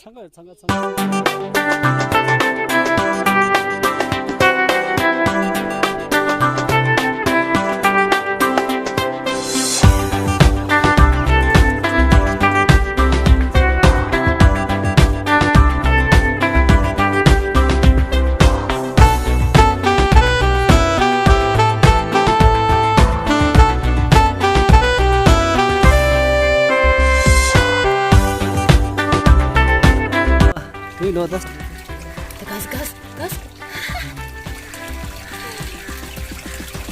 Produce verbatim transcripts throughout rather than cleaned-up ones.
འཚང་ཁ་འཚང་ཁ་འཚང་ཁ། དེ་ལོ་ད། ག་ས་ག་ས་ག་ས།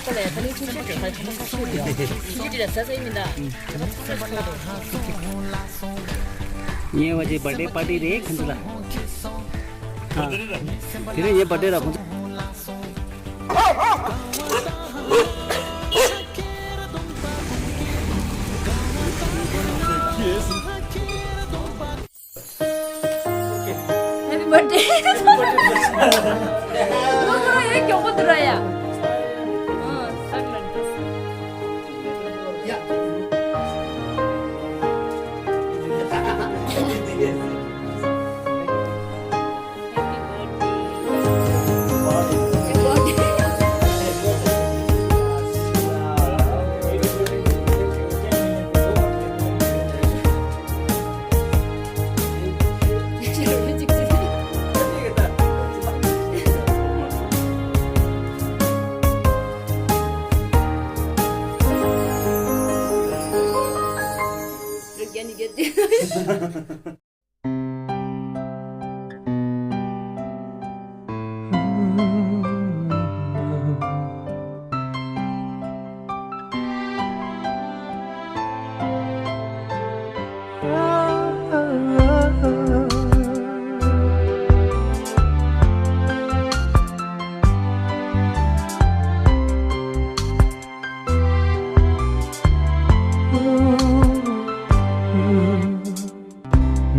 ཁོ་ལ་ཡ་ད་ནི་ཆུང་ཆུང་གི་ཁ་ཆུང་ཆུང་ཆུང་ཡོད། ཆུང་ཆུང་དེ་ལ་ཟ་ཟ་ཡིན་མིན་ད། ངའི་བ་ཅའི་བར་ཌེ་པར་ཊི་རེད་ཁོང་ཚོ་ལ། ཨ། དེ་རིང་ངའི་བར་ཌེ་ར་ཁོང་ཚོ། Happy birthday. ཁོ་ཁོ་རང་ཡང་མགྱོགས་པོ་འདུག་ར་ཡ། ཨ། སྟག་ལ་འགྲོ་སོང་།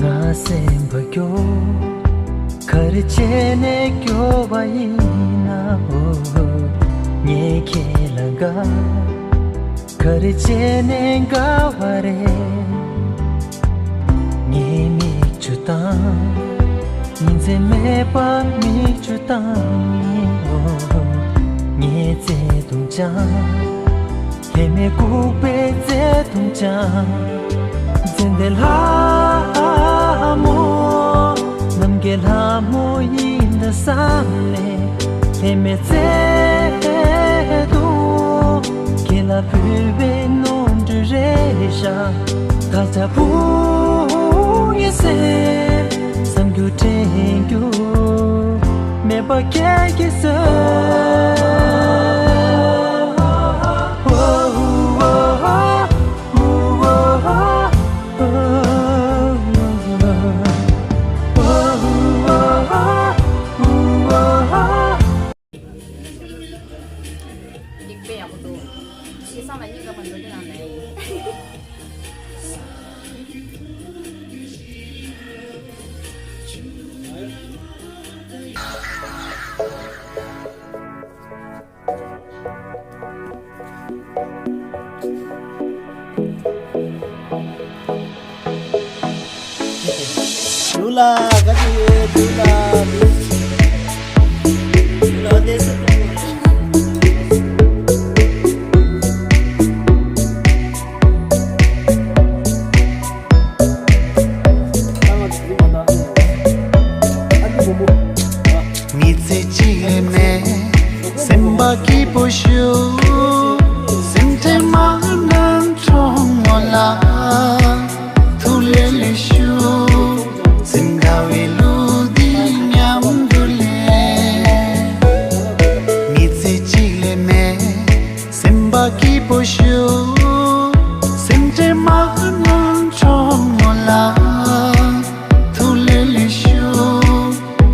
ང་སེམས་པ་སྐྱོ། ག་རེ་བྱས་ནས་སྐྱོ་བ་ཡིན་ནའོ། ངས་ཁྱེད་ལ་དགའ། ག་རེ་བྱས་ནས་དགའ་བ་རེད། ངའི་མིག་ཆུ་དང་། ཉིན་མཚན་མེད་པར་མིག་ཆུ་དང་ཡིན་ནོ། ངའི་བརྩེ་དུང་ཅང་། ལྷད་མེད་ལྐུགས་པའི་བརྩེ་དུང་ཅང་། ཙན་དན་ལྷ་མོ། ནམ་མཁའི་ལྷ་མོ་ཡིན་ད་བསམ་ནས། ལྷད་མེད་བརྩེ་དུང་། ཁྱེད་ལ་ཕུལ་བའི་ནོར་འཁྲུལ་རེད་བཞག་ད་ཆ་བུ་ངའི་སེམས། བསམ་རྒྱུ་དྲན་རྒྱུ་མེད་པ་ཁྱེད་ཀྱིས་གསོས། ཡིག་དཔེ་ཡག་པོ་འདུག་ཤེས་སང་ལ་སྙིང་ག་པ་འགྲོ་གི་ནང་ནས། ལུ་ལ་ག་ཚོད་ཡོད། ལུ་ལ་ལུ་ལ་དེ་སུ། མི་ཚེ་གཅིག་ལས་མེད། སེམས་པ་སྐྱིད་པོ་ཞུ། སེམས་ཁྲལ་མ་གནང་གྲོགས་མོ་ལ། ཐུགས་ལས་ལས་ཞུ། སེམས་དགའ་བའི་གླུ་འདི་མཉམ་དུ་ལེན། མི་ཚེ་གཅིག་ལས་མེད། སེམས་པ་སྐྱིད་པོ་ཞུ། སེམས་ཁྲལ་མ་གནང་གྲོགས་མོ་ལ། ཐུགས་ལས་ལས་ཞུ།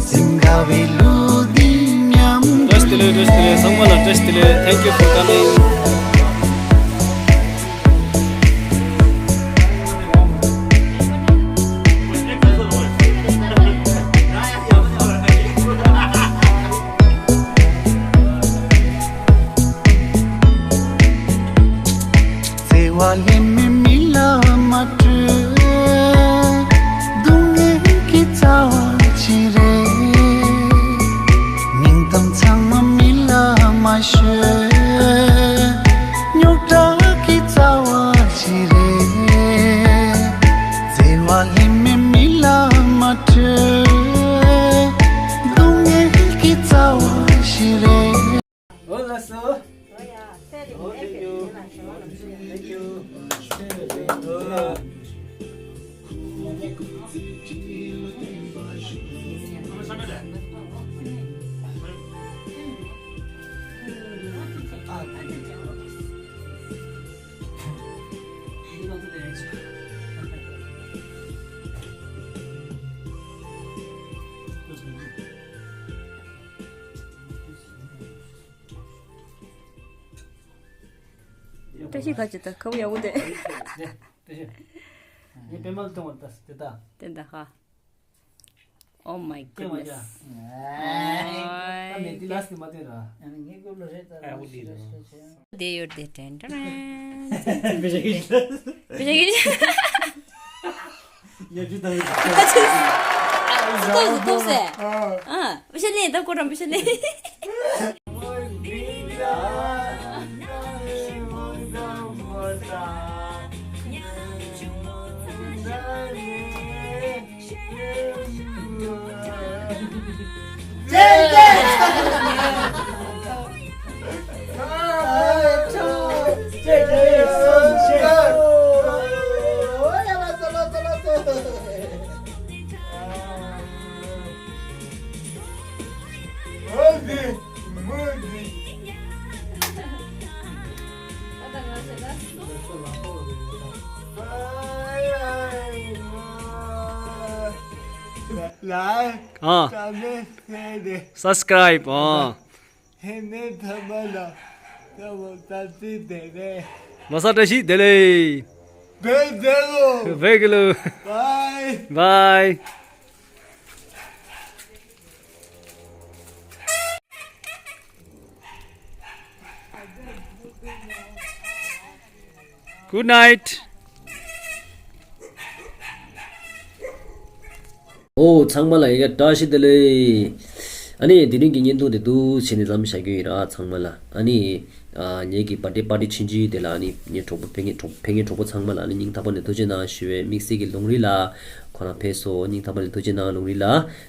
སེམས་དགའ་བའི་གླུ་འདི་མཉམ་དུ་ལེན། བཀྲ་ཤིས་བདེ་ལེགས། ཚང་མ་ལ་བཀྲ་ཤིས་བདེ་ལེགས། Thank you for coming. བརྩེ་བ་ལྷད་མེད་མི་ལ་མ་སྤྲོད། སྡུག་བསྔལ་གྱི་ བཀྲ་ཤིས་ག་ཅི་ད་ཁ་བོ་ཡག་པོ་དེ། ནི་པད་མ་ལ་ཐོན་བ་ད་དེ་ད། དེ་ད་ཧ། Oh my goodness. ཨ་མེ་དེ་ལ་སི་མ་དེ་ར། ཨ་ནི་ངའི་སྐོར་ལ་རེད་ད། ཨ་འུ་དེ་ར། དེ་ཡོད་དེ་དྲན་དྲན། བེ་ཞག་གི། ཡ་ཅི་ད། ཏོག་ཏོག་སེ། ཨ། བེ་ཞག་ལེ་ད་ཀོ་རམ་བེ་ཞག་ལེ། ལ། ཨ། ད་ནས་ཟེར་ནས། Subscribe ཨ། ཧེ་ནས་ཐ་མ་ལ་ཐ་མ་ད་ཙི་དེ་ནས། ལོ་གསར་བཀྲ་ཤིས་བདེ་ལེགས། བེ་བདེ་ལོ། བེ་གི་ལོ། Bye. Bye. Good night. ཨོ་ཚང་མ་ལ་ཡ་བཀྲ་ཤིས་བདེ་ལེགས། ཨ་ནི་དེ་རིང་གི་བརྙན་ཐུང་དེ་འདུག་བྱས་ནས་མཚམས་བཞག་རྒྱུ་ཡིན་ར་ཚང་མ་ལ། ཨ་ནི་ཨ་ངེད་ཀྱི་བར་ཌེ་པར་ཊི་ཆུང་ཆུང་དེ་ལ་ཨ་ནི་ངའི་གྲོགས་པོ་ཕ་གིའི་གྲོགས་ཕ་གིའི་གྲོགས་པོ་ཚང་མ་ལ་ཨ་ནི་སྙིང་ཐག་པ་ནས་ཐུགས་རྗེ་གནང་ཞུ་བའི་དམིགས་བསལ་གྱི་ལུང་རིགས་ལ་ཁོ་རང་ཕེབས་སོང་། སྙིང་ཐག་པ་ནས་ཐུགས་རྗེ་གནང་ལུང་རིགས་ལ།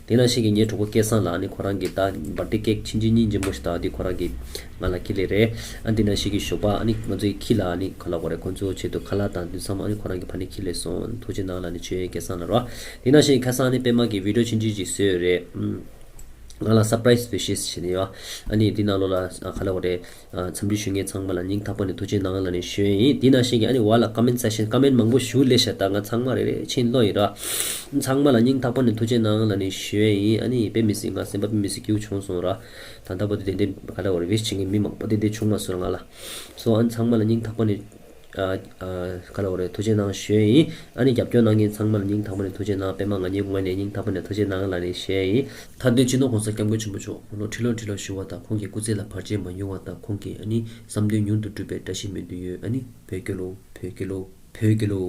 དེ་ནང་བཞིན་གྱི་ངའི་གྲོགས་པོ་སྐལ་བཟང་ལགས་ནི་ཁོ་རང་གི་ད་བར་ཌེ་ཀེག་ཆུང་ཆུང་གཉིས་འཇམ་པོ་ཞིག་ད་དེ་ཁོ་རང་གི་ང་ལ་ཁྱེར་སླེབས་རེད། ཨ་དེ་ནང་བཞིན་གྱི་ཞོགས་པ་ཨ་ནི་ང་ཚོའི་ཁྱི་ལ་ཨ་ནི་ག་ལབ་དགོས་རེད། ཁོ་ཚོའི་ཆེད་དུ་ཁ་ལག་དང་དུས་མཚམས་ཨ་ནི་ཁོ་རང་གི་ཕ་ནས་ཁྱེར་སླེབས་སོང་། ཐུགས་རྗེ་གནང་ལགས་ནི་ཆོས་སྐལ་བཟང་ལགས་རོ། དེ་ནང་བཞིན་ཁ་སང་ཨ་ནི་པད་མ་གི་བི་ཌི་ཡོ་ཆུང་ཆུང་ཅིག་བཟོས་ཡོད་རེད། ཨུམ། ང་ལ་སར་པ་རའི་སི་བི་ཤེས་ཞིག་ནས་ཡོད། ཨ་ནི་དེ་ནང་ལོགས་ལ་ཨ་ག་ལབ་དགོས་རེད། ཨ་འཚམས་འདྲི་ཞུ་མཁན་ཚང་མ་ལ་སྙིང་ཐག་པ་ནས་ཐུགས་རྗེ་གནང་ལབ་ནས་ཞུ་ཡས་ཡིན། དེ་ནང་བཞིན་གྱི་ཨ་ནི་འོག་ལ་ཀོ་མེན་ཊི་སེག་ཤན་ཀོ་མེན་ཊི་མང་པོ་ཞིག་སླེབས་ཤག་ད་ང་ཚང་མ་རེ་རེ་ཕྱིན་ཀློག་ཡིན་ར། ཚང་མ་ལ་སྙིང་ཐག་པ་ནས་ཐུགས་རྗེ་གནང་ལབ་ནས་ཞུ་ཡས་ཡིན། ཨ་ནི་དཔེ་མི་སྲིད་ང་སེམས་པ་དཔེ་མི་སྲིད་སྐྱིད་པོ་བྱུང་སོང་ར། ད་ལྟ་བར་དུ་དེ་འདྲའི་ག་ལབ་དགོས་རེད། ཝིཤ་བྱེད་མཁན་མི་མང་པོ་དེ་འདྲ་བྱུང་མ་སོང་ར་ང་ལ། སོ་ཨ་ནི་ཚང་མ་ལ་སྙིང་ཐག་པ་ནས་ཨ་ཨ་ག་ལབ་དགོས་རེད། ཐུགས་རྗེ་གནང་ཞུ་ཡས་ཡིན། ཨ་ནི་རྒྱབ་སྐྱོར་གནང་མཁན་ཚང་མ་ལ་སྙིང་ཐག་པ་ནས་ཐུགས་རྗེ་གནང་། པད་མ་ང་གཉིས་ངོས་ནས་སྙིང་ཐག་པ་ནས་ཐུགས་རྗེ་གནང་ལབ་ནས་ཞུ་ཡས་ཡིན། མཐའ་འདུལ་སྤྱི་ནོར་གོང་ས་སྐྱབས་མགོན་ཆེན་པོ་མཆོག་ཁོང་ལ་ཁྲི་ལོ་ཁྲི་ལོ་བཞུགས་པ་དང་ཁོང་གི་སྐུ་ཚེ་ལ་བར་ཆད་མ་ཡོང་བ་དང་ཁོང་གི་ཨ་ནི་བསམ་དོན་མྱུར་དུ་འགྲུབ་པའི་བཀྲ་ཤིས་སྨོན་འདུན་ཡོད། ཨ་ནི་བོད་རྒྱལ་ལོ། བོད་རྒྱལ་ལོ། བོད་རྒྱལ་ལོ།